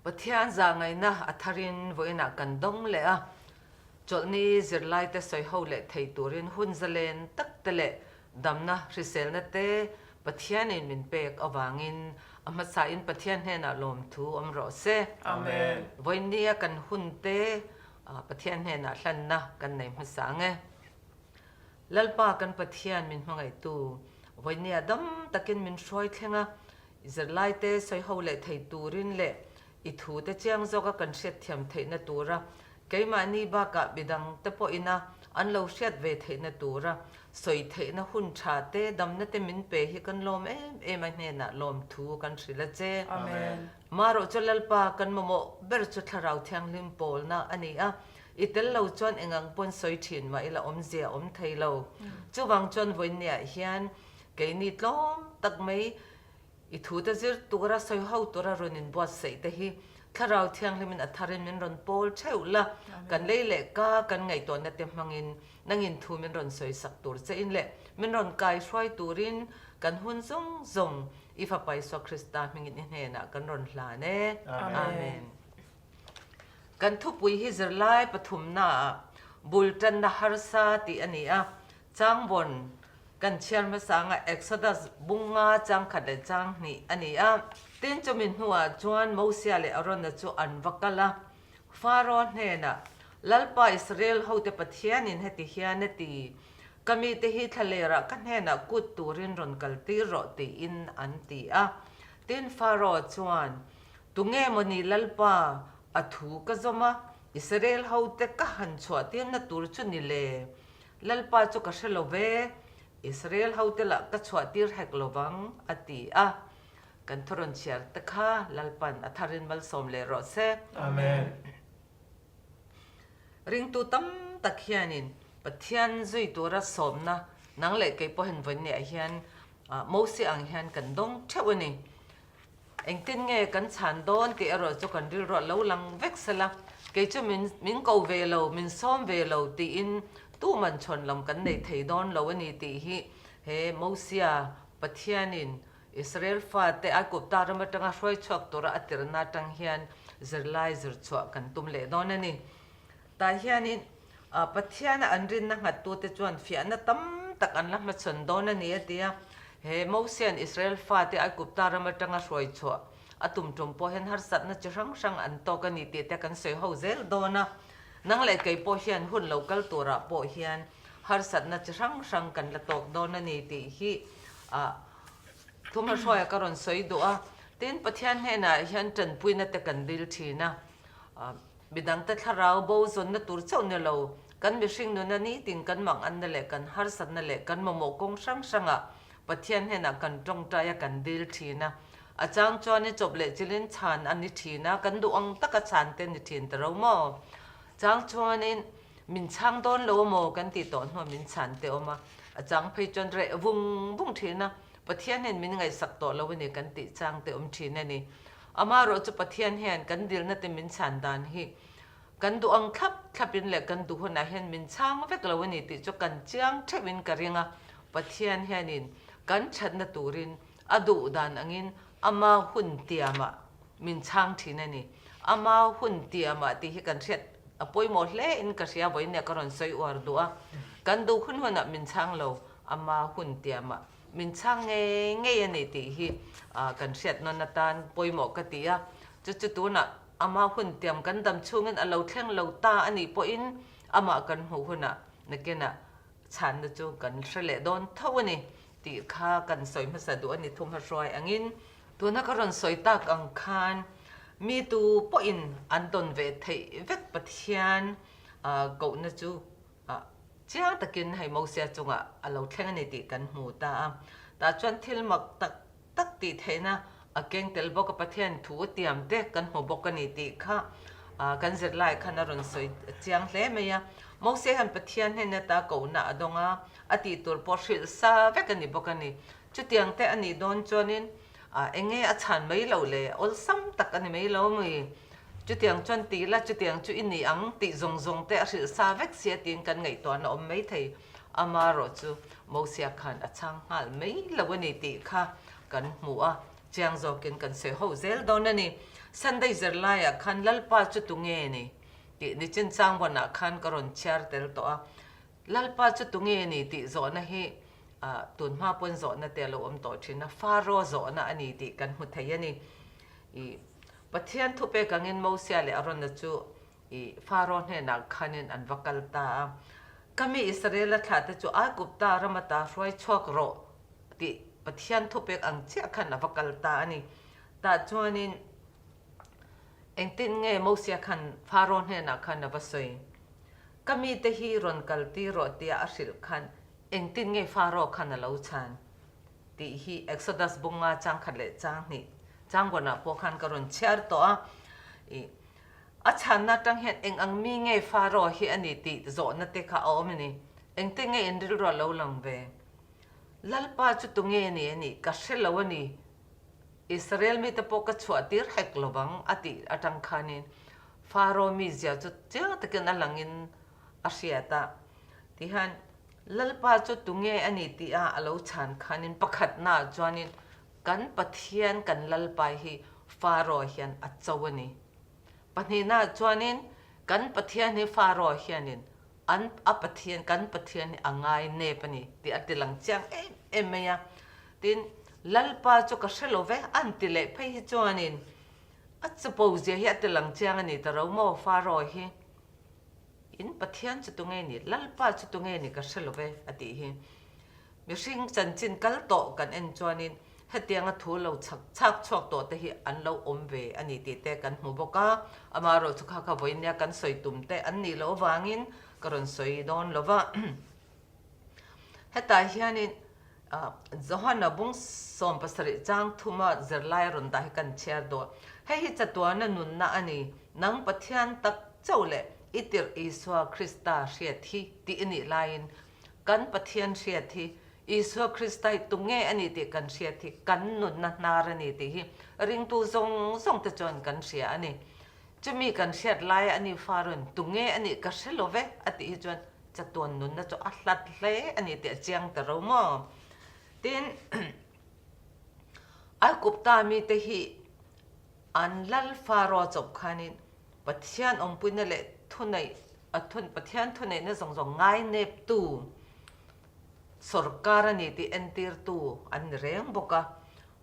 Pathian zahngaihna a tharin vawiinah kan dawng leh a, chawlhni zirlaite sawiho leh thei turin hun zalen tak te leh damna hriselna te Pathianin min pek avangin a hmasain Pathian hnenah lawmthu awm rawh se. Amen. Vawiinnia kan hun te Pathian hnenah hlanna kan nei hmasa ang e. Lalpa kan Pathian min hmangaihtu, vawinia dam takin min hruai thleng a, i zirlaite sawiho leh thei turin leh i thute chiang zawka kan hriatthiam theihna tura keimahni bakah midangte pawhina an lo hriat ve theihna tura sawi theihna hun tha te damna te min pe hi kan lawm em em a hnenah lawmthu kan hrilh a che. Amen. Marawh chu Lalpa kan mamawh ber chu Thlarau Thianghlim pawlna a ni a, I tel lo chuan engang pawn sawi thin mah ila awmzia a awm thei lo. Chuvang chuan vawiinniah hian keini tlawm tak mai i thute zir tura sawi ho tura rawn inbuatsaih te hi Thlarau Thianghlimin a tharin min rawn pawl theuh la, kan lei leh ka kan ngaihtuahna te hmangin nangin thu min rawn sawi sak tur che in leh min rawn kai hruai turin kan hun zawng zawng i Fapa Isua Krista hmingin i hnenah kan rawn hlan e. Amen. Kan thupui hi zirlai pathumnaah bul tanna harsa tih a ni a, changvawn kan chhiar hmasa anga Exodus bunga changkhat leh changhnih a ni a. Tin, chumi hnuah chuan Mosia leh Arona chu an va kal a, Faro hnenah, Lalpa Israel hote Pathianin heti hian a ti, Ka mite hi thlalerah ka hnenah kut turin rawn kaltir rawh tiin an ti a. Tin, Faro chuan, Tunge maw ni Lalpa, a thu ka zawm a, Israel hote ka han chhuah tirna tur chu ni le? Lalpa chu ka hre lo ve, Israel hote lah ka chhuah tir hek lo vang, a ti a. Kan thurawn chhiar te kha Lalpan a tharin malsawm leh rawh se. Amen. Ringtu tam tak hianin Pathian zui tura sawmna nang leh kei pawhin vawiinniah hian Mosia ang hian kan dawng theuh a ni. Engtin nge kan chhan dawn tih erawh chu kan rilruah lo lang vek sela, kei chu min min ko ve lo, min sawm ve lo tiin tuman chhawn lam kan nei thei dawn lo a ni tih hi he Mosia Pathianin Israel fate Aigupta ram atanga hruai chhuak tura a tirna atang hian zirlai zir chhuah kan tum leh dawn a ni. Tah hianin Pathiana an rinna nghattute chuan fiahna tam tak an la hmachhawn dawn a ni a ti a. He Mosia'n Israel fate Aigupta ram atanga hruai chhuah a tum tum pawh hian harsatna chi hrang hrang an tawk a ni tih te kan sawi ho zel dawn a. Nang leh kei pawh hian hun lo kal turah pawh hian harsatna chi hrang hrang kan la tawk dawn a ni tih hi Thumhmahruaia ka rawn sawi duh a. Tin, Pathian hnenah hian tanpuina te kan dil thin a. Midangte thlarau bo zawnna tur chauh ni lo, kan mihring nuna nitin kan manganna leh kan harsatna leh kan mamawh kawng hrang hrangah Pathian hnenah kan tawngtai a, kan dil thin a. A chang chuan i chawp leh chilin chhan a ni thin a, kan duh ang taka chhan te ni thin ta ro maw? Chang chuanin min chhang dawn lo amaw kan tih tawh hnuah min chhan te awm a, a chang phei chuan reh vung vung thin a, Pathian hian min ngaihsak tawh lo a ni kan tih chang te awm thin a ni. Amaherawh chu Pathian hian kan dilna te min chhan dan hi kan duh ang thlap thlap in leh kan duh hunah hian min chhang vek lo a ni tih chu kan chiang theuh in ka ring a. Pathian hianin kan thatna turin a duh dan angin ama hun tiamah min chhang thin a ni. Ama hun tiamah tih hi kan hriat a pawimawh hle in ka hria vawiin ka rawn sawi uar duh a. Kan duh hun hunah min chhang lo, ama hun tiamah Min chhang ngei ngei a ni tih hi kan hriat nawn atan pawimawh ka ti a, chu chu tunah ama hun tiam kan dam chhungin a lo thleng lo ta a nih pawhin amah kan hmuh hunah nakinah chhanna chu kan hre leh dawn tho a ni tih kha kan sawi hmasa duh a ni thumhmahruai angin. Tuna ka rawn sawi tak ang khan mi tu pawhin an dawn ve theih vek Pathian kohna chu Chiang takin hei Mosia chungah a lo thleng a ni tih kan hmu ta a. Tah chuan thil mak tak tak tih theihna a keng tel bawk a, Pathian thu tiam te kan hmu bawk a ni tih kha kan zirlai khan a rawn sawi chiang hle mai a. Mosia hian Pathian hnen ata kohna a dawng a, a tih tur pawh hrilh sa vek a ni bawk a ni. Chutiang te a nih dawn chuanin eng nge a chhan mai loh le, awlsam tak a ni mai lo mawi. Chutiang chuan ti ila chutiang chu i ni ang tih zawng zawng te a hrilh sa vek sia tiin kan ngaihtuahna a awm mai thei. Amaherawh chu Mosia khan a chhang nghal mai lo a ni tih kha kan hmu a. Chiang zawkin kan sawi ho zel dawn a ni. Sunday zirlaiah khan Lalpa chu tunge ni? tih nichin changvawnah khan ka rawn chhiar tel tawh a. Lalpa chu tunge ni tih zawhna hi tunhma pawn zawhna te a lo awm tawh thin a, Faro zawhna a ni tih kan hmu thei a ni. I Pathian thupek angin Mosia leh Arona chu i Faro hnenah khanin an va kal ta a. Ka mi Israela thlahte chu Aigupta ram ata hruai chhuak rawh tih Pathian thupek ang chiah khan a va kal ta a ni. Tah chuanin engtin nge Mosia khan Faro hnenah khan a va sawi? Ka mite hi rawn kal tir rawh tia a hrilh khan engtin nge Faro khan a lo chhan? Tih hi Exodus bunga changkhat leh changhnih changvawnah pawh khan ka rawn chhiar tawh a. Ih a chhanna atang hian eng ang mi nge Faro hi a ni tih zawhna te kha a awm a ni. Engtin nge in rilru a lo lang ve? Lalpa chu tunge ni a nih ka hre lo a ni. Israel mite pawh ka chhuah tir hek lo vang a tih atang khanin Faro mizia chu chiang takin a langin a hriat a. Tihian Lalpa chu tunge a ni tih a a lo chhan khanin pakhatnaah chuanin kan Pathian kan Lalpa hi Faro hian a cho a ni. Pahnihnaah chuanin kan Pathian hi Faro hianin an a Pathian kan Pathian hi a ngai nep a ni tih a ti lang chiang em em mai a. Tin, Lalpa chu ka hre lo ve an ti leh phei hi chuanin a chapo zia hi a ti lang chiang a ni ta ro maw Faro hi. In Pathian chu tunge ni? Lalpa chu tunge ni ka hre lo ve a tih hi. Mihring chanchin kal tawh kan en chuanin hetianga thu lo chhak chhak chhuak tawh te hi an lo awm ve a ni tih te kan hmu bawk a, amaherawh chu kha kha vawinia kan sawi tum te an nih loh avangin ka rawn sawi dawn lo va. Hetah hianin Johana bung 70 chang thuma zirlai a rawn dah hi kan chhiar duh. Hei hi chatuana nunna a ni, nang Pathian tak chauh leh i tirh Isua Krista hriat hi tih a nih laiin Kan Pathian hriat hi Isua Krista hi tunge a ni tih kan hriat hi kan nunna hnar a ni tih hi ringtu zawng zawng te chuan kan hria a ni. Chumi kan hriat laia a ni Faron tunge a nih ka hre lo ve a tih hi chuan chatuan nunna chu a hlat hle a ni tih a chiang ta ro maw? Tin, Aigupta mite hi an lal Faro chawp khanin Pathian awmpuina leh thuneih a thun Pathian thuneihna zawng zawng ngaineptu sawrkar a ni tih entirtu an ni reng bawk a.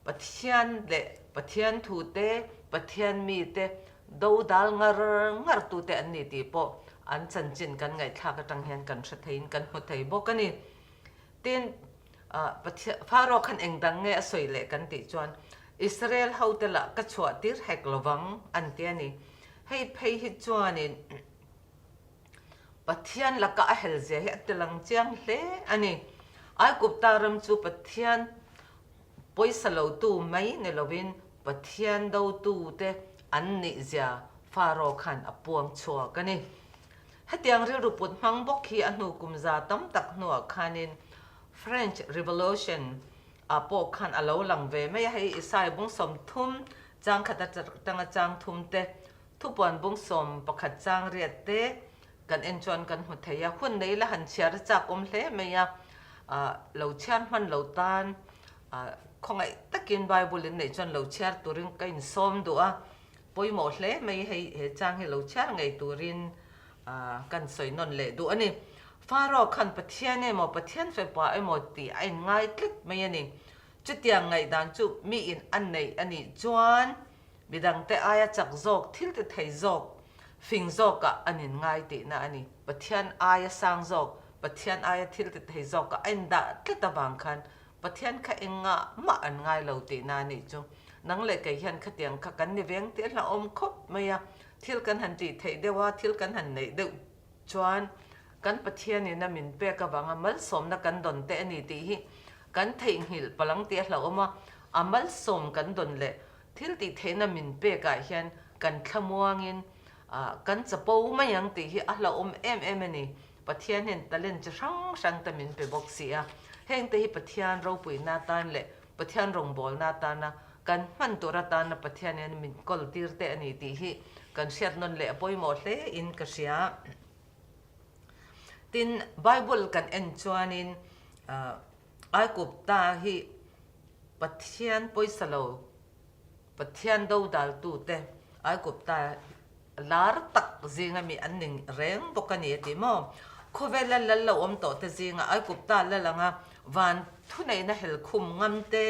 Pathian leh Pathian thute, Pathian mite dodal ngar ngar tute an ni tih pawh an chanchin kan ngaihthlak atang hian kan hre theiin kan hmu thei bawk a ni. Tin, Pharaoh khan eng dang nge a sawi leh kan tih chuan, Israel hote lah ka chhuah tir hek lo vang, an ti a ni. Hei phei hi chuanin Pathian laka a hel zia hi a ti lang chiang hle a ni. Aigupta ram chu Pathian pawisa lotu mai ni lovin Pathian dotute an nih zia Pharaoh khan a puang chhuak a ni. Hetiang rilru put hmang bawk hi a hnu kum za tam tak hnuah khanin French Revolution ah pawh khan a lo lang ve mai a, hei Isai bung 30 chang khat atanga chang thum te, thupuan bung 11 chang riat te kan en chuan kan hmu thei a, hun nei la han chhiar a chak awm hle mai a, lo chhiar hman lo tan khawngaih takin Bible in neih chuan lo chhiar turin ka insawm duh a. Pawimawh hle mai hei he chang hi lo chhiar ngei turin kan sawi nawn leh duh a ni. Pharaoh khan Pathian emaw Pathian fepa emaw tih a inngai tlat mai a ni. Chutiang ngaihdan chu miin a neih a nih chuan midangte aia chak zawk, thil ti thei zawk, fing zawkah an inngai tihna a ni. Pathian aia sang zawk, Pathian aia thil ti thei zawkah a indah tlat avang khan Pathian kha engah mah an ngai lo tihna a nih chu. Nang leh kei hian khatiang kha kan ni veng tih a hlauhawm khawp mai a, thil kan han tih theih deuh a, thil kan han neih deuh chuan kan Pathianin a min pek avanga malsawmna kan dawn te a ni tih hi kan theihnghilh palang tih a hlauhawm a, a malsawm kan dawn leh thil tih theihna min pekah hian kan thlamuangin kan chapo mai ang tih hi a hlauhawm em em a ni. Pathian hian talent chi hrang hrang te min pe bawk si a, heng te hi Pathian ropuina atan leh Pathian rawngbawlna atana kan hman tur atana Pathian hian min kawl tir te a ni tih hi kan hriat nawn leh a pawimawh hle in ka hria. Tin, Bible kan en chuanin Aigupta hi Pathian pawisa lo. Pathian dodaltute Aigupta lar tak zinga mi an ni reng bawk a ni a ti maw? Khawvela lal lo awm tawh te zinga Aigupta lal anga van thuneihna helkhum ngam te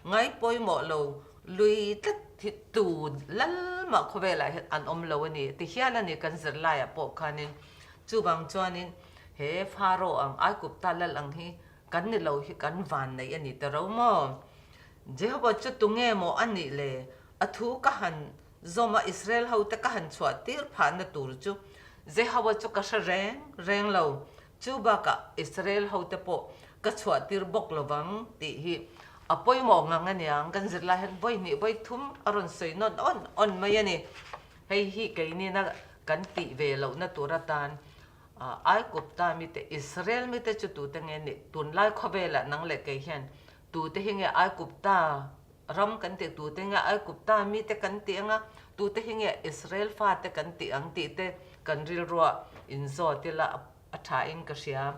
ngai pawimawh lo lui tlat hi tu lal mah khawvelah hian an awm lo a ni ti hial a ni kan zirlaiah pawh khanin chuvang chuanin he Pharaoh ang Aigupta lal ang hi kan ni lo hi kan van neih a ni ta ro maw? Jehovah chu tunge maw a nih le? A thu ka han zawm a Israel hote ka han chhuah tir phahna tur chu Jehovah chu ka hre reng reng lo. Chu bakah Israel hote pawh ka chhuah tir bawk lo vang tih hi a pawimawh ngang a niang. Kan zirlai hian vawi hnih vawi thum a rawn sawi nawn awn awn mai a ni. Hei hi keinina kan tih ve lohna tur atan Aigupta mite, Israel mite chu tute nge nih? Tunlai khawvelah nang leh kei hian tute hi nge Aigupta ram kan tih, tute nge Aigupta mite kan tih anga, tute hi nge Israel fate kan tih ang tih te kan rilruah inzawt ila a thain ka hria.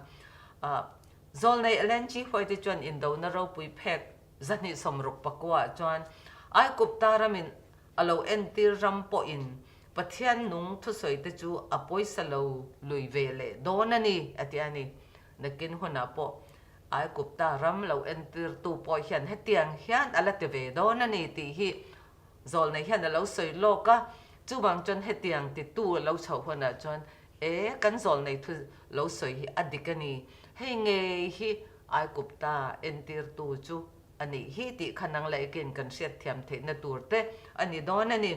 Zawlnei Ellen G. White chuan indona ropui phek 260 pakuaah chuan Aigupta ramin a lo entir ram pawhin Pathian nung thusawi te chu a pawisa lo lui ve leh dawn a ni, a ti a ni. Nakin hunah pawh Aigupta ram lo entirtu pawh hian hetiang hian a la ti ve dawn a ni tih hi Zawlnei hian a lo sawi lawk a. Chuvang chuan hetiang titu a lo chhoh hunah chuan e, kan Zawlnei thu lo sawi hi a dik a ni, hei ngei hi Aigupta entirtu chu a nih hi tih kha nang leh ekin kan hriatthiam theihna tur te a ni dawn a ni.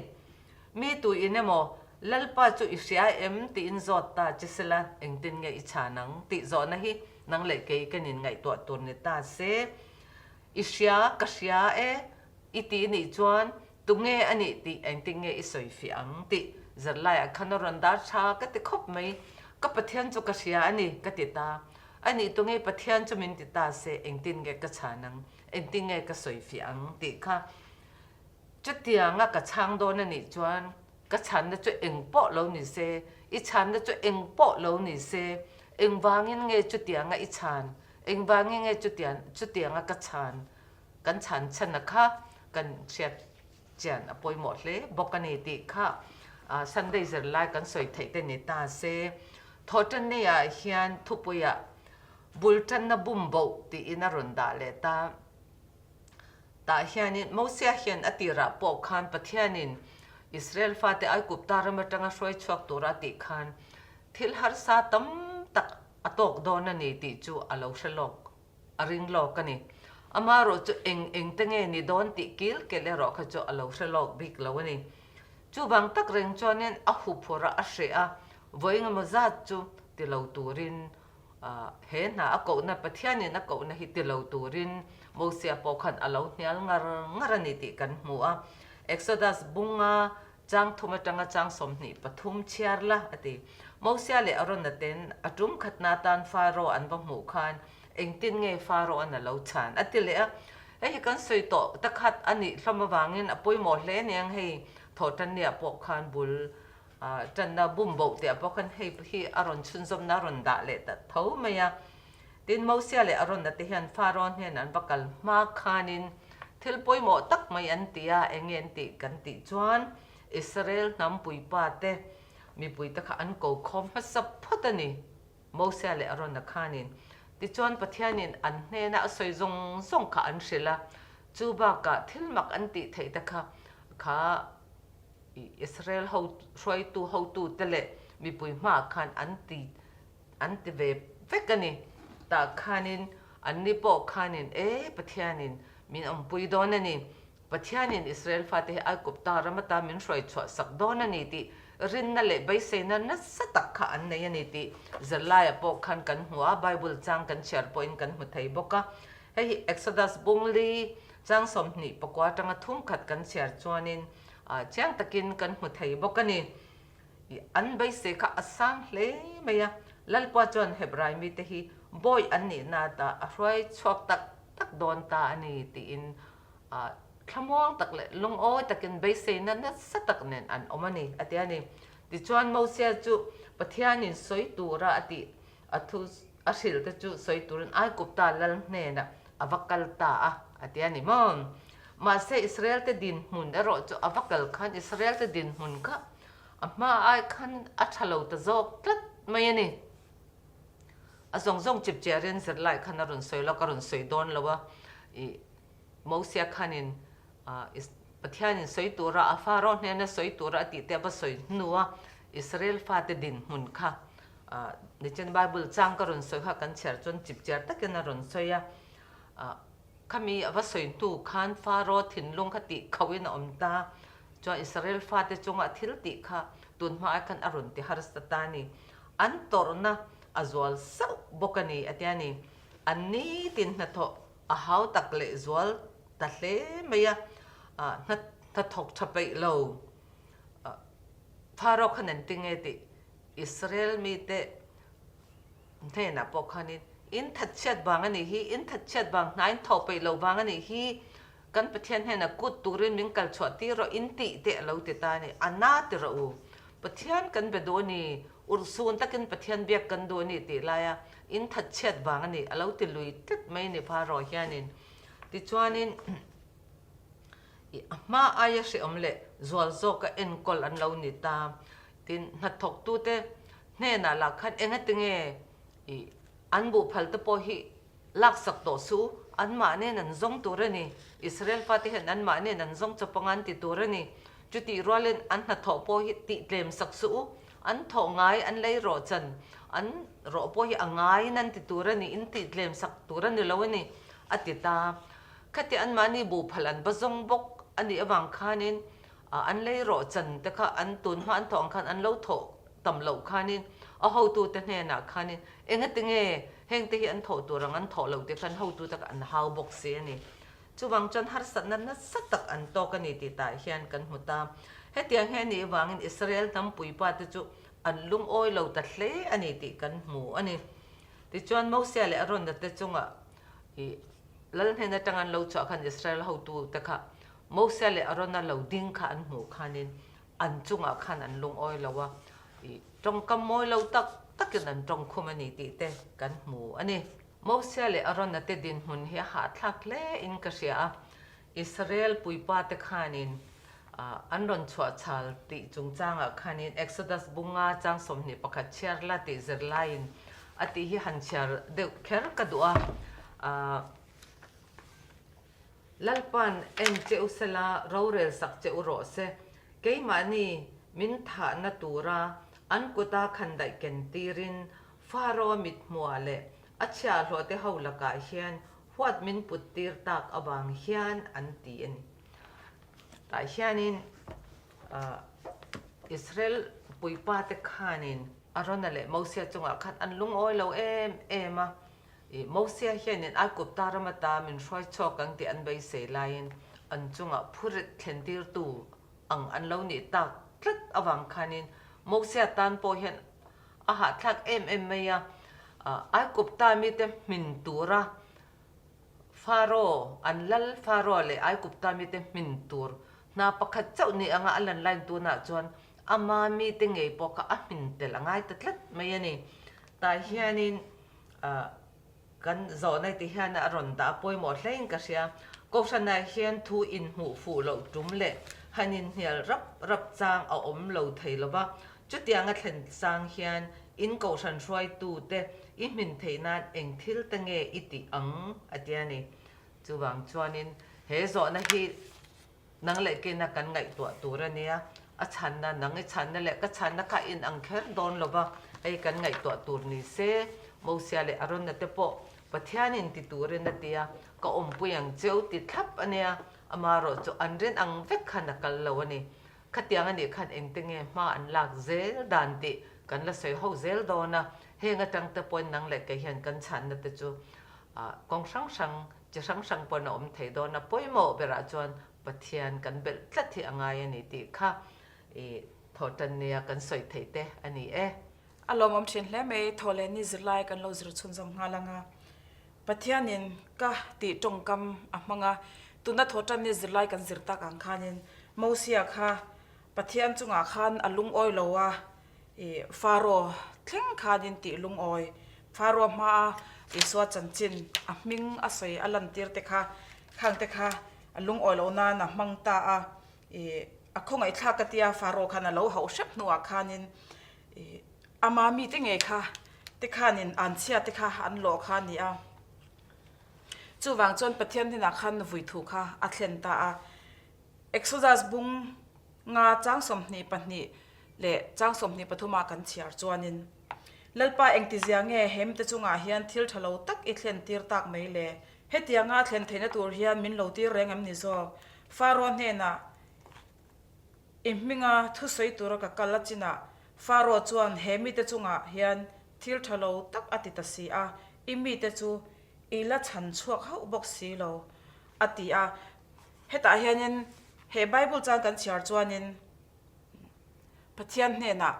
Mi tu in emaw, Lalpa chu i hria em? tiin zawt ta che sela, engtin nge i chhan ang? tih zawhna hi nang leh kei kan in ngaihtuah tur ni ta se. I hria, ka hria e, i ti nih chuan tunge a nih tih engtin nge i sawi fiah ang? tih zirlaiah khan a rawn dar tha ka ti khawp mai. Ka Pathian chu ka hria a ni, ka ti ta. A nih tunge Pathian chu min ti ta se, engtin nge ka chhan ang? Engtin nge ka sawi fiah ang? tih kha Chutianga ka chhang dawn a nih chuan ka chhanna chu eng pawh lo ni se, i chhanna chu eng pawh lo ni se, engvangin nge chutianga i chhan, engvangin nge chutiang chutianga ka chhan, kan chhan chhana kha kan hriat chian a pawimawh hle bawk a ni tih kha Sunday zirlai kan sawi theih te ni ta se. Thawhtanni-ah hian thupuiah bul tanna bum boh tiin a rawn dah leh ta. Tah hianin Mosia hian a tirah pawh khan Pathianin Israel fate Aigupta ram atanga hruai chhuak tura a tih khan thil harsa tam tak a tawk dawn a ni tih chu a lo hre lawk, a ring lawk a ni. Amaherawh chu eng eng te nge ni dawn tih kil kel erawh kha chu a lo hre lawk bik lo a ni. Chuvang tak reng chuanin a huphurh a, a hreh a, vawi engemaw zat chu ti lo turin He hna a kohna, Pathianin a kohna hi ti lo turin Mosia pawh khan a lo hnial ngar ngar a ni tih kan hmu a. Exodus bunga chang thum atanga chang 23 chhiar la a ti. Mosia leh Arona ten a tum khatna atan Pharaoh an va hmuh khan engtin nge Pharaoh-an a lo chhan a ti leh a. Hei hi kan sawi tawh ta khat a nih hlawm avangin a pawimawh hle aniang hei Thawhtannia pawh khan bul Tanna bum boh tih ah pawh khan hei hi a rawn chhunzawmna a rawn dah leh ta tho mai a. Tin, Mosia leh Arona te hian Pharaoh hnenah an va kal hma khanin thil pawimawh tak mai an ti a, eng nge an tih kan tih chuan Israel hnam puipa te mipui te kha an ko khawm hmasa phawt a ni, Mosia leh Arona khanin. Tichuan Pathianin an hnena a sawi zawng zawng kha an hrilh a, chu bakah thil mak an tih theih te kha kha Israel ho hruaitu hotute leh mipui hmaah khan an ti an ti ve vek a ni. Tah khanin anni pawh khanin e Pathianin min awmpui dawn a ni, Pathianin Israel fate hi Aigupta ram ata min hruai chhuah sak dawn a ni tih rinna leh beiseina nasa tak kha an nei a ni tih zirlaiah pawh khan kan hmu a, Bible chang kan chhiar pawhin kan hmu thei bawk a. Hei hi Exodus bungli chang 24 atanga thum khat kan chhiar chuanin Chiang takin kan hmu thei bawk a ni. An beisei kha a sang hle mai a, Lalpa chuan Hebrai mite hi bawi an nihna ata a hruai chhuak tak tak dawn ta a ni tiin thlamuang tak leh lungawi takin beiseina nasa tak nen an awm a ni a ti a ni. Tichuan Mosia chu Pathianin sawi tura a tih a thu A hrilh te chu sawi turin Aigupta lal hnenah a va kal ta a, a ti a ni maw? Mahse Israel te dinhmun erawh chu a va kal khan Israel te dinhmun kha a hma ai khan a tha lo ta zawk tlat mai a ni. A zawng zawng chip chiarin zirlai khan a rawn sawi lo, ka rawn sawi dawn lo a, ih Mosia khanin Pathianin sawi tura a Pharaoh hnena sawi tura a tih te a va sawi hnu a, Israel fate dinhmun kha nichin Bible chang ka rawn sawi kha kan chhiar chuan chip chiar takin a rawn sawi a, Khami a va sawi hnu khan Pharaoh thinlung kha tih khauhin a awm ta. Chuan Israel fate chunga thil tih kha tun hma ai khan a rawn ti harsa ta a ni. An tawrhna a zual sauh bawk a ni a tia ni. An nitin hnathawh a hau tak leh zual ta hle mai a, hnathawk tha peih lo Pharaoh khan an ti nge tih Israel mite Hnenah pawh khanin, In thatchhiat vang a nih hi, in thatchhiat vang hna in thawh peih loh vang a nih hi, kan Pathian hnenah kut turin min kal chhuah tir rawh, in tih teh a lo ti ta a ni. A na ti rawh u. Pathian kan be duh a ni, urhsun takin Pathian biak kan duh a ni tih laia in thatchhiat vang a ni, a lo ti lui tlat mai a ni Pharaoh hianin. Tichuanin i a hma aia hrehawm leh zual zawka enkawl an lo ni ta. Tin, hnathawktute hnenah lah khan engatinge i an buhphal te pawh hi laksak tawh suh u, anmahniin an zawng tur a ni, Israel fate hian anmahniin an zawng chawp anga an ti tur a ni, chutih rualin an hnathawh pawh hi tihtlem sak suh u, an thawh ngai an lei rawh chan, an rawh pawh hi a ngaiin an ti tur a ni, in tihtlem sak tur a ni lo a ni, a ti ta. Khati anmahni buhphal an va zawng bawk a nih avang khanin an lei rawh chan te kha an tun hma an thawh ang khan an lo thawh tam loh khanin a hotute hnenah khanin engatinge heng te hi an thawh tur ang an thawh loh te khan hotute kha an hau bawk si a ni. Chuvang chuan harsatna nasa tak an tawk a ni tih tah hian kan hmu ta. Hetiang hi a nih avangin Israel hnam puipa te chu an lungawi lo ta hle a ni tih kan hmu a ni. Tichuan Mosia leh Arona te chungah ih Lal hnen atang an lo chhuah khan Israel hotute kha Mosia leh Arona lo ding kha an hmuh khanin an chungah khan an lungawi lo a, ih tawngkam mawi lo tak takin an tawngkhum a ni tih te kan hmu a ni. Mosia leh Arona te dinhmun hi a hahthlak hle in ka hria a, Israel puipa te khanin an rawn chhuah chhal tih chungchangah khanin Exodus bunga chang 21 chhiar la tih zirlaiin a tih hi han chhiar deuh kher ka duh a. Lalpa'n en che u sela rorel sak che u rawh se, keimahni min thahna tura an kuta khandaih ken tirin Pharaoh mithmuah leh a chhiahhlawhte ho lakah hian huat min put tir tak avang hian an ti a ni. Tah hianin Israel puipate khanin Arona leh Mosia chungah khan an lungawi lo em em a, I Mosia hianin Aigupta ram ata min hruai chhuak ang tih an beisei laiin an chungah phurit thlentirtu ang an lo nih tak tlat avang khanin Mosia tan pawh hian a hahthlak em em mai a. Aigupta mite hmin tura Pharaoh, an lal Pharaoh leh Aigupta mite hmin tur hna pakhat chauh ni anga a lan laiin tunah chuan ama mite ngei pawh kha a hmin tel a ngai ta tlat mai a ni. Tah hianin Kan zawhna ti hian a rawn dah pawimawh hlein ka hria. Kohhranah hian thu inhmuh fuh loh tum leh han inhnial rap rap chang a awm lo thei lo va, chutianga thlen chang hian in kohhran hruaitute i hmin theih nan eng thil te nge i tih ang a ti a ni. Chuvang chuanin he zawhna hi Nang leh keina kan ngaihtuah tur a nia, a chhanna, nang i chhanna leh ka chhanna kha in ang kher dawn lo va, hei kan ngaihtuah tur ni se, Mosia leh Arona te pawh Pathianin ti turin a ti a, ka awmpui ang cheu ti thlap a nia, amaherawh chu an rin ang vek khan a kal lo a ni. Khatiang a nih khan engte nge hma an lak zel dan tih kan la sawi ho zel dawn a, heng atang te pawhin nang leh kei hian kan chhanna te chu kawng hrang hrang Chi hrang hrang pawn a awm thei dawn a, pawimawh berah chuan Pathian kan belh tlat hi a ngai a ni tih kha i thawhtan nia kan sawi theih te a ni e. A lawmawm thin hle mai, thaw leh ni zirlai kan lo zir chhunzawm nghal ang a, Pathianin ka tih tawngkam a hmang a, tuna thawhtan ni zirlai kan zir tak ang khanin Mosia kha Pathian chungah khan a lungawi lo a, I Pharaoh thleng khanin tih lungawi, Pharaoh hmaa Isua chanchin a hming a sawi a lantir te kha, khang te kha A lungawi loh nan a hmang ta a, ih a khawngaihthlak ka tia Pharaoh khan a lo hauh hrep hnuah khanin ih ama mite ngei kha te khanin anchhia te kha an lawh kha a ni a. Chuvang chuan Pathian hnenah khan vui thu kha a thlen ta a. Exodus bung nga chang 22 leh chang 23 ah kan chhiar chuanin, Lalpa engtizia nge hemte chungah hian thil tha lo tak i thlen tir tak mai le? Hetianga a thlen theihna tur hian min lo tir reng em ni zawk? Faro hnenah i hminga thusawi tura ka kal a chinah Faro chuan he mite chungah hian thil tha lo tak a ti ta si a, i mite chu i la chhan chhuak hauh bawk si lo, a ti a. Hetah hianin he Bible chang kan chhiar chuanin Pathian hnenah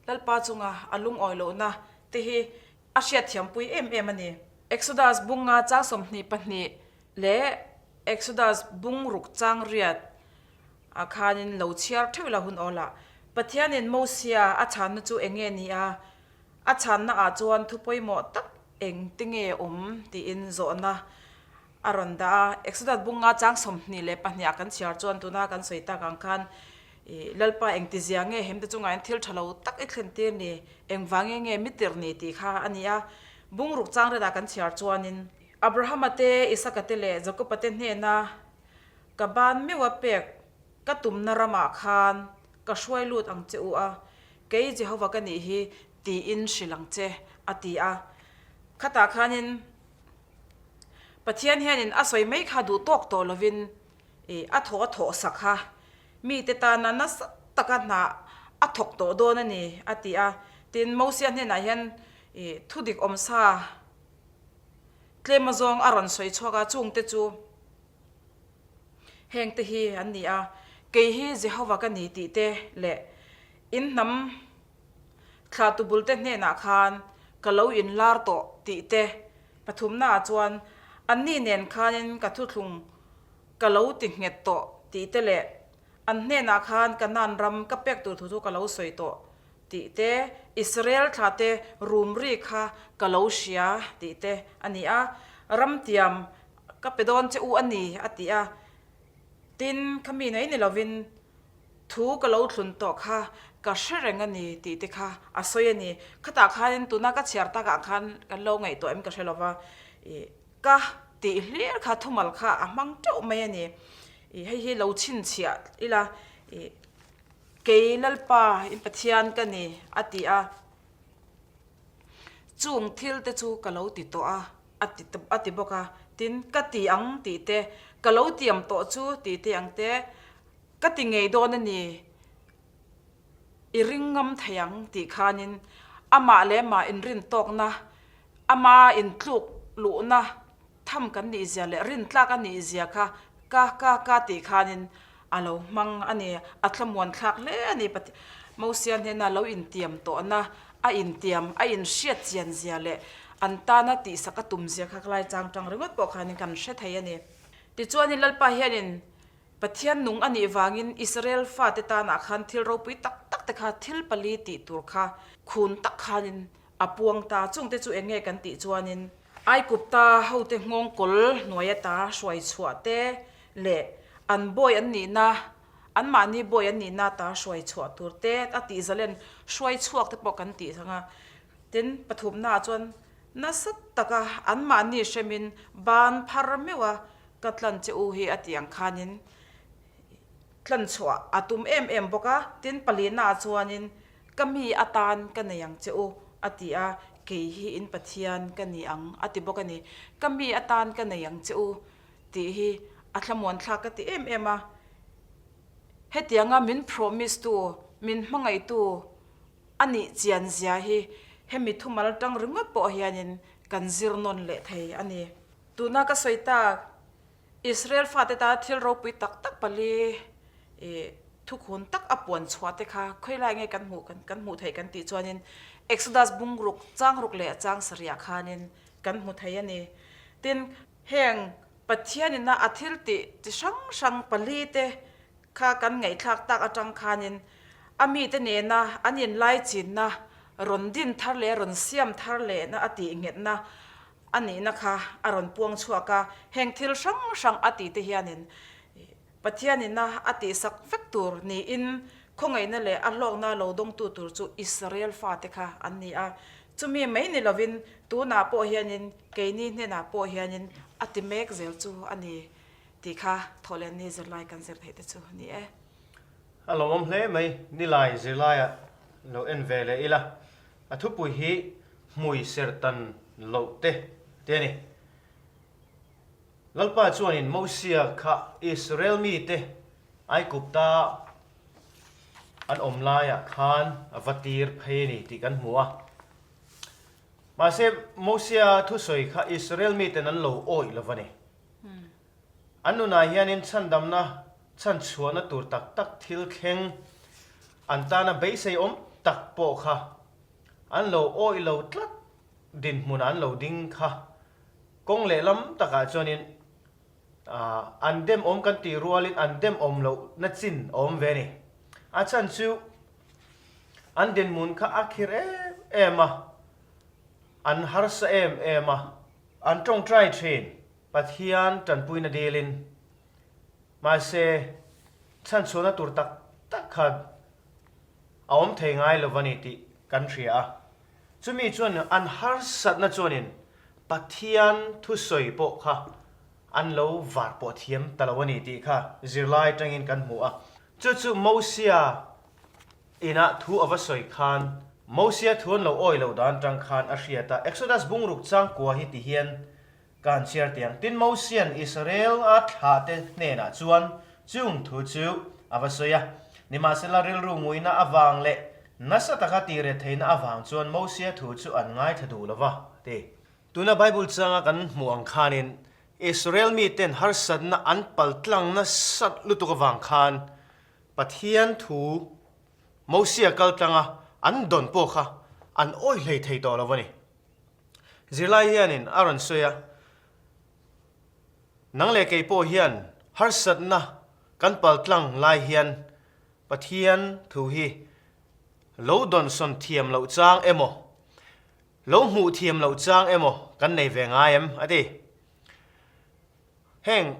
Lalpa chunga a lungawi lohna te hi a hriatthiampui em em a ni. Exodus bunga chang 22 leh Exodus bung ruk chang riat ah khanin lo chhiar theuh la hun awl ah Pathianin Mosia a chhanna chu eng nge ni a, a chhanna ah chuan thu pawimawh tak eng te nge awm tiin zawhna a rawn dah a. Exodus bunga chang 22 ah kan chhiar chuan tuna kan sawi tak ang khan ih Lalpa engtizia nge hemte chungah hian thil tha lo tak i thlen tir ni, engvang nge nge mi tirh ni tih kha a ni a. Bung ruk chang riat ah kan chhiar chuanin Abrahama te, Isaka te leh Jakoba te hnena Ka ban meuh a pek, ka tumna ramah khan ka hruai lut ang che u a, kei Jehova ka nih hi tiin hrilh ang che, a ti a. Khatah khanin Pathian hianin a sawi mai kha duh tawk tawh lovin i a thawh a thawh sak kha mite tana nasa taka hna a thawk tawh dawn a ni, a ti a. Tin, Mosia hnenah hian i thudik awmsa tlem azawng a rawn sawi chhuak a, chungte chu. Hengte hi an ni a, Kei hi Jehova ka ni tih te leh in hnam thlahtu bulte hnenah khan ka lo inlar tawh tih te pathumnaah chuan anni nen khanin ka thuthlung ka lo ti nghet tawh tih te leh an hnenah khan Kanaan ram ka pek tur thu chu ka lo sawi tawh tih te, Israel thlate rum ri kha ka lo hria tih te a ni a, ramtiam Ka pe dawn che u a ni, a ti a. Tin, kha mi nei ni lovin thu ka lo thlun tawh kha ka hre reng a ni tih te kha a sawi a ni. Khatah khanin tuna ka chhiar takah khan kan lo ngaihtuah em ka hre lova, ih ka tih hlir kha thumal kha a hmang teuh mai a ni. Ih hei hi lo chhinchhiah ila, ih kei Lalpa in Pathian ka ni, a ti a. Chung thil te chu ka lo ti tawh a. A ti a ti bawk a, tin, Ka ti ang tih te, ka lo tiam tawh chu tih te ang te, ka ti ngei dawn a ni, i ring ngam thei ang tih khanin amah leh amah inrin tawkna, ama intluk luhna tham kan nih zia leh rintlak a nih zia kha ka ka ka tih khanin a lo hmang a ni, a thlamuan thlak hle a ni. Mosia hnena lo intiam tawhna, a intiam, a inhriat chian zia leh an tana tihsak a tum zia kha lai chang tang ringawt pawh khanin kan hre thei a ni. Tichuanin Lalpa hianin Pathian nung a nih vangin Israel fate tanah khan thil ropui tak tak te kha thil pali tih tur kha khun tak khanin a puang ta. Chungte chu eng nge kan tih chuanin Aikupta hote nghawng kawl hnuai ata hruai chhuah te leh an bawi an nihna, anmahni bawi an nihna ata hruai chhuah tur te a tih zalen hruai chhuak te pawh kan tih thang a. Tin, pathumnaah chuan nasa taka anmahni hremin ban phar meuh a ka tlan che u hi a tih ang khanin tlan chhuah a tum em em bawk a. Tin, palihnaah chuanin Ka mi atan ka nei ang che u, a ti a, kei hi in Pathian ka ni ang, a ti bawk a ni. Ka mi atan ka nei ang che u, tih hi a thlamuan thlak ka ti em em a. Hetianga min promise tu, min hmangaihtu a nih chian zia hi hemi thumal tang ringawt pawh hianin kan zir nawn leh thei a ni. Tuna ka sawi tak. Israel fate tana thil ropui tak tak pali ih thukhun tak a puan chhuah te kha khawilai nge kan hmuh kan hmuh theih kan tih chuanin Exodus bungruk changruk leh chang sarihah khanin kan hmu thei a ni. Tin, heng Pathianina a thil tih chi hrang hrang pali te kha kan ngaihthlak tak atang khanin a mite nena an inlaichinna rawn din thar leh rawn siam thar lehna a tih nghetna. A nihna kha a rawn puang chhuak a, heng thil hrang hrang a tih te hianin Pathianina a tihsak vek tur niin khawngaihna leh a hlawkna lo dawngtu tur chu Israel fate kha an ni a. Chumi mai ni lovin tunah pawh hianin keini hnenah pawh hianin a ti mek zel chu a ni tih kha thawhlenni zirlai kan zir theih te chu a ni e. A lawmawm hle mai, nilai zirlaiah lo en ve leh ila. A thupui hi hmui sertan loh te ti a ni. Lalpa chuanin Mosia kha Israel mite Aigupta an awm laiah khan a va tir phei a ni tih kan hmu a. Mahse, Mosia thusawi kha Israel miten an lo awih lo va ni. An nunah hianin chhandamna chhanchhuahna tur tak tak thil thleng an tana beisei awm tak pawh kha an lo awih lo tlat dinhmunah an lo ding kha kawng lehlam takah chuanin an dem awm kan tih rualin an dem awm lohna chin a awm ve a ni. A chhan chu an dinhmun kha a khir em em a, an harsa em em a, an tawngtai thin. Pathian tanpuina dilin, mahse chhanchhuahna tur tak tak kha a awm thei ngai lo a ni tih kan hria a. Chumi chuan an harsatna chuanin Pathian thusawi pawh kha an lo var pawh thiam ta lo a ni tih kha zirlai atangin kan hmu a. Chu chu Mosia inah thu a va sawi khan Mosia thu an lo awi loh dan atang khan a hriat a. Exodus bungruk changkua hi ti hian Ka han chhiar tiang. Tin, Mosia'n Israel-a thlahte hnenah chuan chung thu chu a va sawi a. Nimahsela, rilru nguina avang leh nasa taka tihret theihna avang chuan Mosia thu chu an ngaithla duh lo va, a ti. Tuna Bible changa kan hmuh ang khanin Israel miten harsatna an paltlang nasat lutuk avang khan Pathian thu Mosia kaltlanga an dawn pawh kha an awih hlei thei tawh lo a ni. Zirlai hianin a rawn sawi a, Nang leh kei pawh hian harsatna kan paltlang lai hian Pathian thu hi lo dawnsawn thiam loh chang emaw, lo hmuh thiam loh chang emaw kan nei ve ngai em? a ti. Heng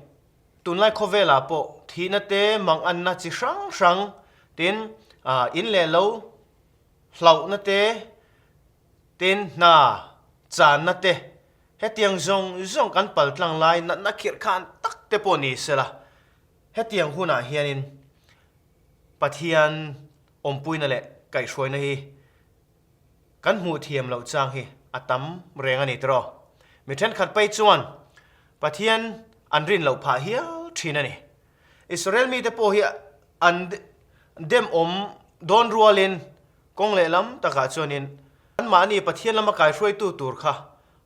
tunlai khawvelah pawh thihna te manganna chi hrang hrang tin in leh lo hlauhna te, Tin, hna, channa te, hetiang zawng zawng kan pal tlang lai natna khirh khan tak te pawh ni sela, hetiang hunah hianin Pathian awmpuina leh kaihhruaina hi kan hmuh thiam loh chang hi a tam reng a ni tiraw? Mi thenkhat phei chuan Pathian an rin loh phah hial thin a ni. Israel mite pawh hi an dem awm dawn rualin Kawng lehlam takah chuanin anmahni Pathian lama kaihruaitu tur kha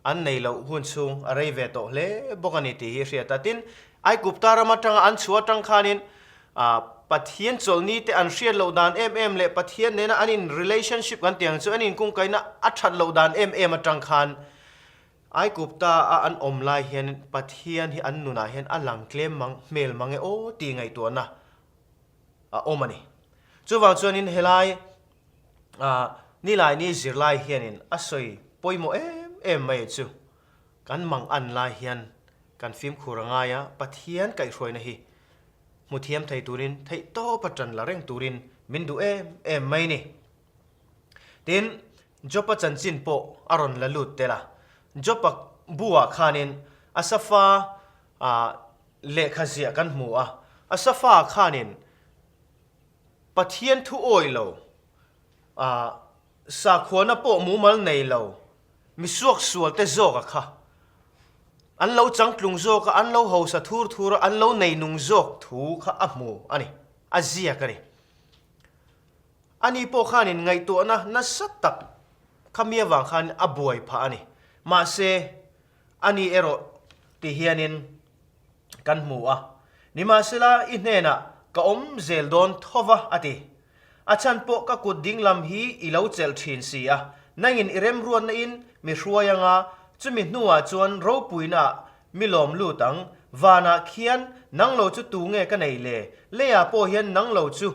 an nei loh hun chhung a rei ve tawh hle bawk a ni tih hi a hriat a. Tin, Aigupta ram atanga an chhuah atang khanin Pathian chawlhni te an hriat loh dan em em leh Pathian nena an in relationship kan tih ang chu an inkungkaihna a that loh dan em em atang khan Aigupta a an awm lai hian Pathian hi an nunah hian a lang tlem mang hmel mang e aw tih ngaihtuahna a awm a ni. Chuvang chuanin helai Nilaini zirlai hianin a sawi pawimawh em em mai chu kan mang an lai hian kan fimkhur a ngai a, Pathian kaihhruaina hi hmu thiam thei turin theihtawpa tan la reng turin min duh em em mai ni. Tin, Job-a chanchin pawh a rawn la lut tel a, Job-a bu-ah khanin Asafa Lehkha ziah kan hmu a, Asafa khanin Pathian thu awih lo, sakhuana pawh mumal nei lo, misuak sualte zawka kha an lo changtlung zawk a, an lo hausa thur thur a, an lo nei nung zawk thu kha a hmu a ni, a ziak a ni. Ani pawh khanin ngaihtuahna nasa tak kha mi avang khan a buai phah a ni. Mahse, Ani erawh ti hianin kan hmu a, Nimahsela i hnenah ka awm zel dawn tho va, a ti. A chhan pawh ka kut dinglam hi i lo chelh thin si a, nangin i remruatna in mi hruai anga, chumi hnuah chuan ropuinaah mi lawm lut ang, vanah khian nang lo chu tu nge ka nei le, leiah pawh hian nang lo chu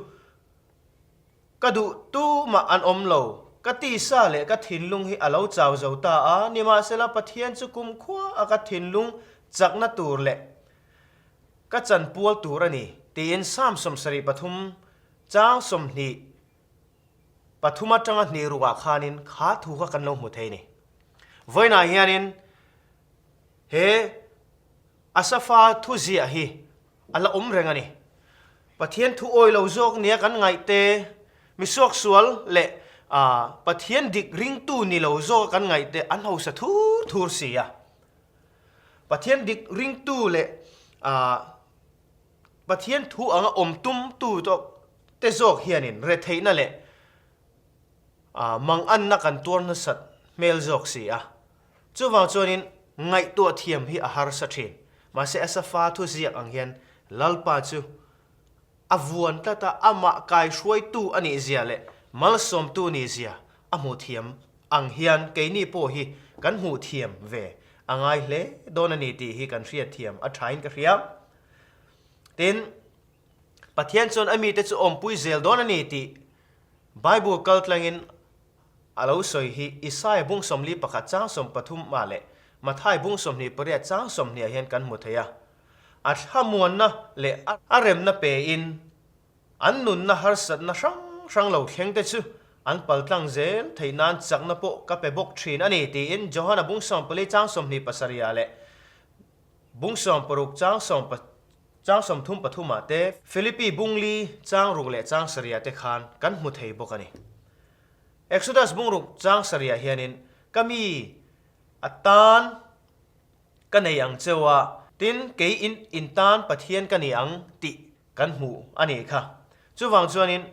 ka duh tumah an awm lo. Ka tisa leh ka thinlung hi a lo chau zo ta a, nimahsela Pathian chu kumkhua a ka thinlung chakna tur leh ka chanpual tur a ni, tiin Psalm 73 chang 23 atanga hnih rukah khanin kha thu kha kan lo hmu thei a ni. Vawiinah hianin he Asafa thu ziah hi a la awm reng a ni. Pathian thu awi lo zawk nia kan ngaih te, mi suaksual leh Pathian dik ringtu ni lo zawka kan ngaih te an hausa thur thur si a. Pathian dik ringtu leh Pathian thu anga awm tumtu te zawk hianin retheihna leh manganna kan tuar nasat hmel zawk si a. Chuvang chuanin ngaihtuah thiam hi a harsa thin. Mahse Asafa thu ziak ang hian Lalpa chu a vuan tlat a, amah kaihruaitu a nih zia leh malsawmtu nih zia a hmuh thiam ang hian keini pawh hi kan hmuh thiam ve a ngai hle dawn a ni tih hi kan hriat thiam a thain ka hria. Tin, Pathian chuan a mite chu awmpui zel dawn a ni tih Bible kaltlangin A lo sawi hi Isaia bung 41 chang 13 ah leh Mathai bung 28 chang 20 ah hian kan hmu thei a. A thlamuanna leh a remna pein an nunna harsatna hrang hrang lo thleng te chu an paltlang zel theih nan chakna pawh ka pe bawk thin a ni tiin Johana bung 14 chang 27 ah leh bung 16 chang chang 33 ah te Philippi bung li chang ruk leh chang sarih ah te khan kan hmu thei bawk a ni. Exodus bungruk chang sarih ah hianin ka mi a tan ka nei ang cheu a, tin kei in in tan Pathian ka ni ang tih kan hmu a nih kha. Chuvang chuanin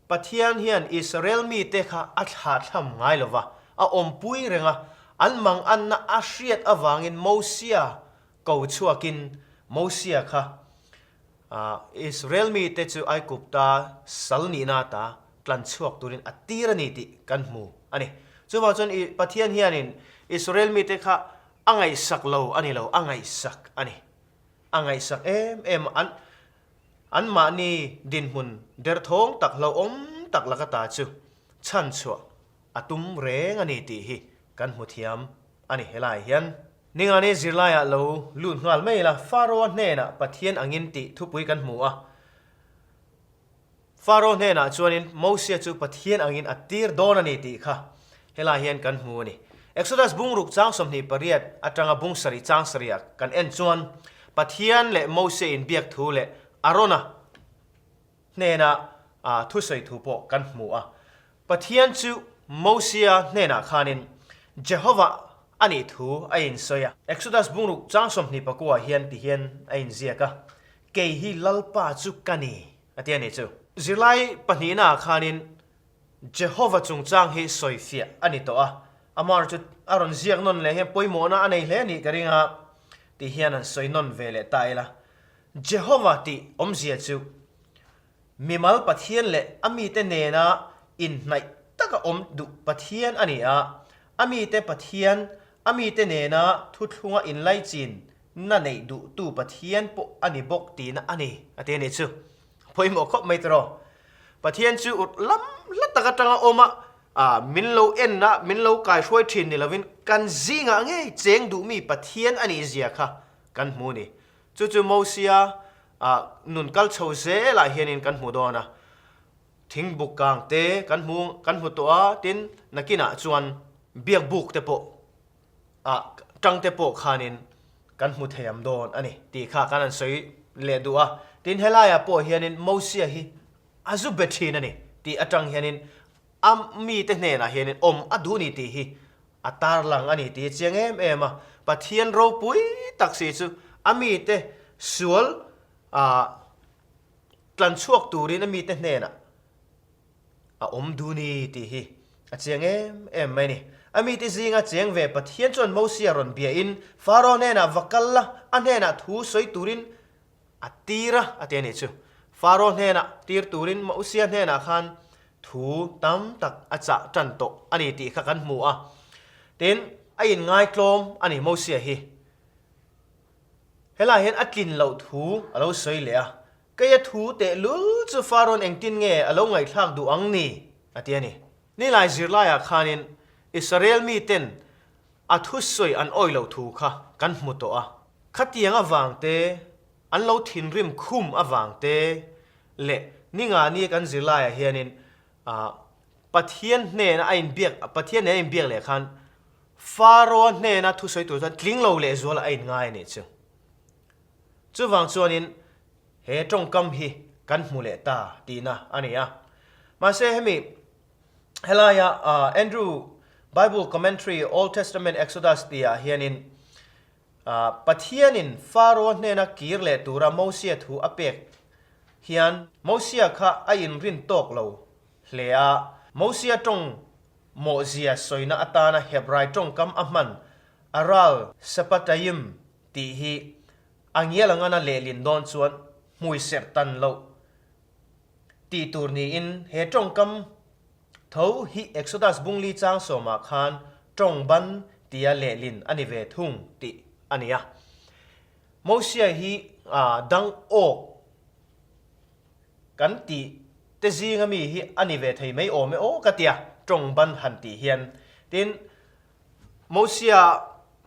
Pathian hian Israel mite kha a thlahthlam ngai lo va, a awmpui reng a, an manganna a hriat avangin Mosia ko chhuakin Mosia kha Israel mite chu Aigupta sal nihna ata tlan chhuak turin a tir a ni tih kan hmu a ni. Chuvang chuan Pathian hianin Israel mite kha a ngaihsak lo a ni lo, a ngaihsak a ni. A ngaihsak em em a, an anmahni dinhmun derthawng tak hlauhawm tak laka ta chu chhanchhuah a tum reng a ni tih hi kan hmu thiam a ni helai hian. Ningani zirlaiah lo lut nghal mai ila, Faro-a hnenah Pathian angin tih thupui kan hmu a. Faro hnenah chuanin Mosia chu Pathian angin a tir dawn a ni tih kha helai hian kan hmu a ni. Exodus bungruk chang 28 atanga bung sarih chang sarihah kan en chuan Pathian leh Mosia inbiak thu leh Arona hnena thusawi thu pawh kan hmu a. Pathian chu Mosia hnenah khanin Jehovah a nih thu a insawi a. Exodus bungruk chang 24 hian ti hian a inziak a, Kei hi Lalpa chu ka ni, a ti a nih chu. Zirlai pahnihnaah khanin Jehovah chungchang hi sawifiah a ni tawh a, amah chu a rawn ziak nawn leh hian pawimawhna a nei hle a nih ka ring a, ti hian an sawi nawn ve leh ta ila. Jehovah tih awmzia chu Mimal Pathian leh a mite nena inhnaih taka awm duh Pathian a ni a, a mite Pathian, a mite nena thuthlunga inlaichin na neih duhtu Pathian pawh a ni bawk tihna a ni, a ti a nih chu. Pawimawh khawp mai tiraw? Pathian chu ur lam hla tak atanga awm a, min lo en a, min lo kaihruai thin ni lovin kan zingah ngei cheng duhmi Pathian a nih zia kha kan hmu a ni. Chu chu Mosia nun kal chho zelah hianin kan hmu dawn a, thingbuk kang te kan hmu kan hmu tawh a, tin nakinah chuan biakbuk te pawh ah tang te pawh khanin kan hmu thei am dawn a ni tih kha kan han sawi leh duh a. Tin helaiah pawh hianin Mosia hi a zu be thin a ni tih atang hianin a mite hnenah hianin awm a duh ni tih hi A tarlang a ni tih chiang em em a, Pathian ropui tak si chu a mite sual tlan chhuak turin a mite hnenah a awm duh ni tih hi a chiang em em mai a ni. A mite zinga cheng ve Pathian chuan Mosia rawn biain Faro hnenah va kal la, a hnenah thu sawi turin A tir a, a ti a nih chu. Faro hnenah tir turin Mosia hnenah khan thu tam tak a chah tan tawh a ni tih kha kan hmu a. Tin, a inngaitlawm a ni Mosia hi. Helaiah hian a tlin loh thu a lo sawi leh a, Keia thu tehlul chu Farawn engtin nge a lo ngaihthlak duh ang ni? a ti a ni. Nilai zirlaiah khanin Israel miten a thusawi an awih loh thu kha kan hmu tawh a. Khatiang avang te, an lo thinrim khum avang te leh ninga nia kan zirlaiah hianin Pathian hnena a inbiak, Pathian nen a inbiak leh khan Pharaoh hnena thusawi tur chuan tling lo lehzual a inngai a nih chu. Chuvang chuanin he tawngkam hi kan hmu leh ta tihna a ni a. Mahse hemi helaia Andrew Bible Commentary Old Testament Exodus tihah hianin Pathianin Pharaoh hnena kir leh tura Mosia thu a pek hian Mosia kha a inrin tawk lo hle a. Mosia tawng mawhzia sawina atana Hebrai tawngkam a hman Aral Sepatayim tih hi a ngial angana lehlin dawn chuan hmui serh tan loh tih tur niin he tawngkam tho hi Exodus bungli chang sawmah khan tawng ban tia lehlin a ni ve thung tih a ni a. Mosia hi dang awk kan tih te zinga mi hi a ni ve thei mai awm e aw ka tia tawng ban han tih hian. Tin, Mosia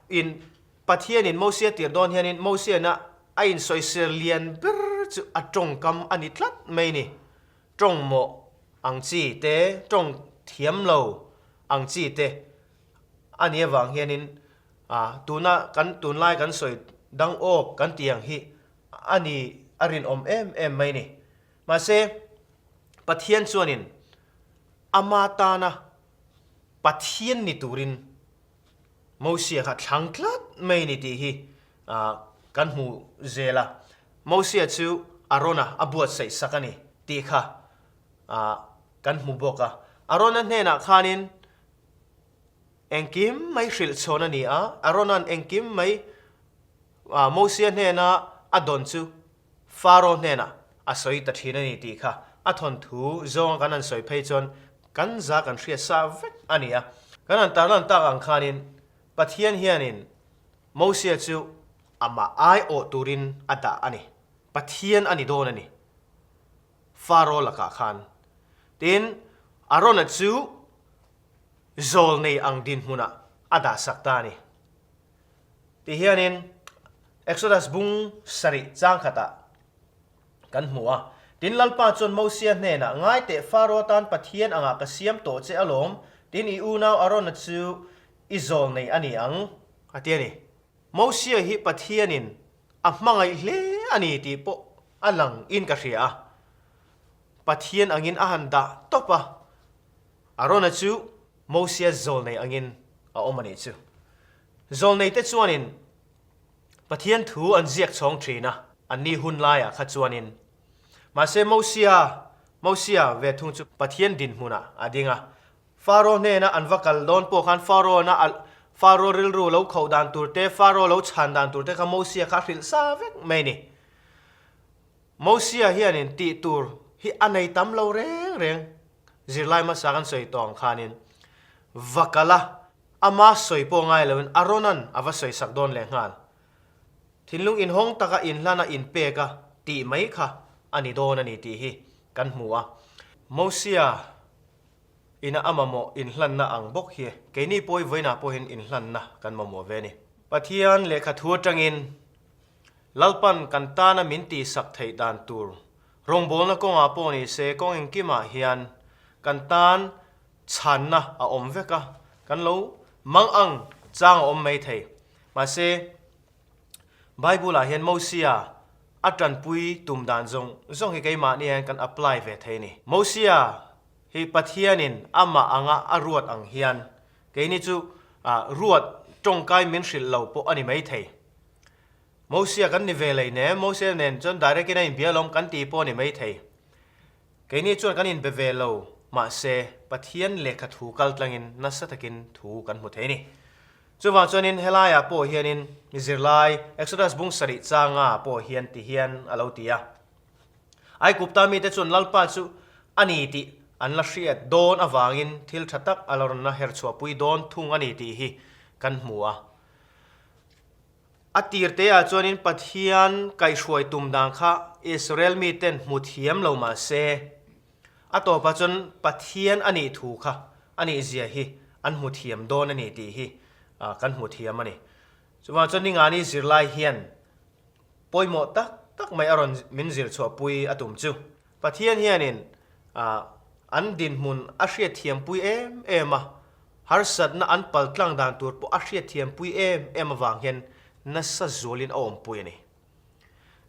in Pathianin Mosia tir dawn hianin Mosiana a insawisir lian ber chu a tawngkam a ni tlat mai ni. Tawng mawh ang chi te, tawng thiam lo ang chi te a nih avang hianin tuna kan tunlai kan sawi dang awk kan tih ang hi a ni a rinawm em em mai ni. Mahse, Pathian chuanin ama tana Pathian ni turin Mosia kha thlang tlat mai ni tih hi kan hmu zel a. Mosia chu Arona a buatsaih sak a ni tih kha kan hmu bawk a. Arona hnenah khanin engkim mai hrilh chhawn a ni a, Arona'n engkim mai Mosia hnena a dawn chu Faro hnenah a sawi ta thin a ni tih kha a thawnthu zawnga kan han sawi phei chuan kan za kan hriat sa vek a ni a. Kan han tarlan tak ang khanin Pathian hianin Mosia chu amah aiawh turin a dah a ni. Pathian a ni dawn a ni Faro lakah khan. Tin, Arona chu zawlnei ang dinhmunah a dahsak ta a ni. Ti hianin Exodus bung sarih chang khatah kan hmu a. Tin, Lalpa chuan Mosia hnenah, Ngai teh, Faro atan Pathian angah ka siam tawh che alawm, tin i unau Arona chu i zawl nei a ni ang, a ti a ni. Mosia hi Pathianin a hmangaih hle a ni tih pawh a lang in ka hria a. Pathian angin a han dah tawp a, Arona chu Mosia zawl nei angin a awm a nih chu. Zawlneite chuanin Pathian thu an ziak chhawng thin a, anni hun laiah kha chuanin. Mahse Mosia, Mosia ve thung chu Pathian dinhmunah a ding a. Faro hnena an va kal dawn pawh khan Faro-na a Faro rilru lo khauh dan tur te, Faro lo chhan dan tur te kha Mosia kha a hrilh sa vek mai a ni. Mosia hianin tih tur hi a nei tam lo reng reng. Zirlai hmasa kan sawi tawh ang khanin va kal a, Ama sawi pawh ngai loin Arona'n a va sawi sak dawn leh nghal. Thinlung inhawng taka inhlan a inpek a tih mai kha a ni dawn a ni tih hi kan hmu a. Mosia ina a mamawh inhlanna ang bawk hi keini pawi vawiinah pawhin inhlanna kan mamawh ve a ni. Pathian lehkha thu atangin Lalpan kan tana min tihsak theih dan tur rawngbawlna kawngah pawh ni se kawng engkimah hian kan tan Chhanna a awm vek a, kan lo mang ang chang a awm mai thei. Mahse, Bible-ah hian Mosia a tanpui tum dan zawng zawng hi keimahni hian kan apply ve thei a ni. Mosia hi Pathianin amah anga a ruat ang hian keini chu ruat tawngkai min hrilh lo pawh a ni mai thei. Mosia kan ni ve lei nen, Mosia nen chuan direct-in a inbia alawm kan tih pawh a ni mai thei. Keini chuan kan inbe ve lo, mahse Pathian lehkha thu kal tlangin nasa takin thu kan hmu thei a ni. Chuvang chuanin helaiah pawh hianin zirlai Exodus bung sarih changa pawh hian ti hian a lo ti a. Aigupta mite chuan Lalpa chu a ni tih an la hriat dawn avangin thil tha tak a la rawn la herchhuahpui dawn thung a ni tih hi kan hmu a. A tir te ah chuanin Pathian kaihhruai tum dan kha Israel miten hmu thiam lo mah se, a tawpah chuan Pathian a nih thu kha. a nih zia hi an hmu thiam dawn a ni tih hi kan hmu thiam a ni. Chuvang chuan ningani zirlai hian pawimawh tak tak mai a rawn min zir chhuahpui a tum chu. Pathian hianin an dinhmun a hriatthiampui em em a, harsatna an paltlang dan tur pawh a hriatthiampui em em avang hian nasa zualin a awmpui a ni.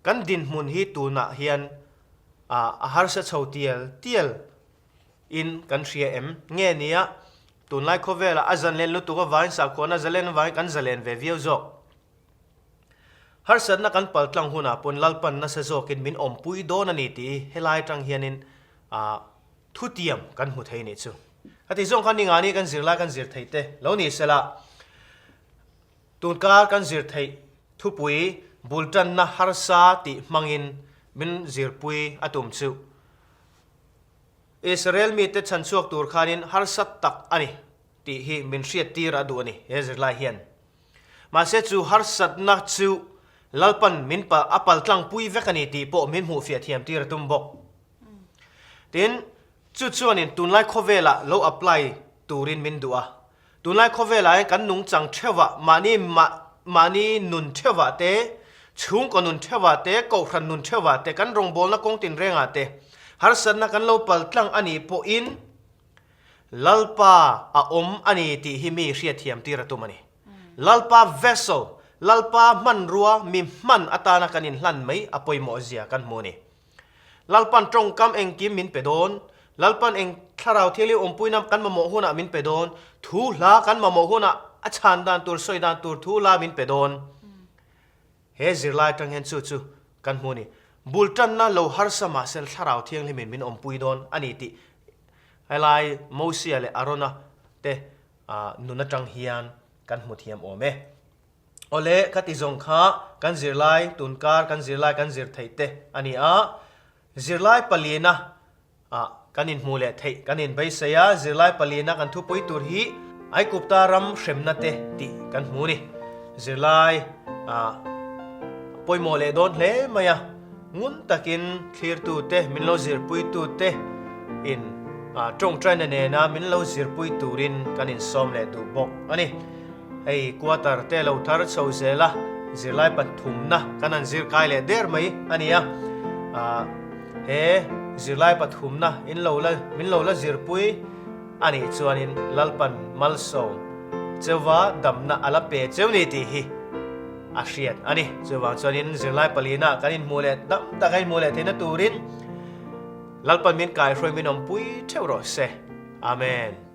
Kan dinhmun hi tunah hian a harsa chho tial tial in kan hria em? Nge nia, tunlai khawvelah a zalen lutuk avangin sakhuana zalen avangin kan zalen ve viau zawk. Harsatna kan paltlang hunah pawn Lalpan nasa zawkin min awmpui dawn a ni tih helai atang hianin thutiam kan hmu thei nih chu. Ka tih zawng khan ningani kan zirlai kan zir theih te lo ni sela, tunkar kan zir theih thupui bultanna harsa tih hmangin min zirpui a tum chu. Israel mite chhanchhuak tur khanin harsa tak a ni tih hi min hriattir a duh a ni he zirlai hian. Mahse chu harsatna chu Lalpan min a paltlangpui vek a ni tih pawh min hmuhfiah thiam tir a tum bawk. Tin, chu chuanin tunlai khawvelah lo apply turin min duh a. Tunlai khawvelah hian kan nungchang theuhah, mahni mahni nun theuhah te, chhungkaw nun theuhah te, kohhran nun theuhah te, kan rawngbawlna kawng tinrengah te harsatna kan lo paltlang a nih pawhin Lalpa a awm a ni tih hi mi hriatthiam tir a tum a ni. Lalpa vessel, Lalpa hmanrua mi hman atana kan inhlan mai a pawimawh zia kan hmu a ni. Lalpan tawngkam engkim min pe dawn, Lalpan eng thlarau thianghlim awmpuina kan mamawh hunah min pe dawn, thu hla kan mamawh hunah a chhan dan tur, sawi dan tur thu hla min pe dawn. He zirlai atang hian chu chu kan hmu a ni. Bul tanna lo harsa mahse thlarau thianghlimin min awmpui dawn a ni tih helai Mosia leh Arona te nun atang hian kan hmu thiam awm e. Awle, ka ti zawng kha kan zirlai tunkar kan zirlai kan zir theih te a ni a, zirlai palina Ah, kan inhmuh leh theih kan inbeisei a, zirlai palina kan thupui tur hi Aikupta ram hremna te tih kan hmu ni. Zirlai ah pawimawh leh dawn hle mai a, ngun takin thlirtu te, min lo zirpui tu te in tawngtaina nena min lo zirpui turin kan insawm leh duh bawk a ni. Hei quarter te lo thar chho zel a, zirlai pathumna kan han zir kai leh der mai a ni a. He zirlai pathumna in lo la min lo la zirpui a nih chuanin Lalpan malsawm cheuva damna a la pe cheu ni tih hi a hriat a ni. Chuvang chuanin zirlai palina kan inhmuh leh dam tak a inhmuh leh theihna turin Lalpan min kaihruai min awmpui theuh rawh se. Amen.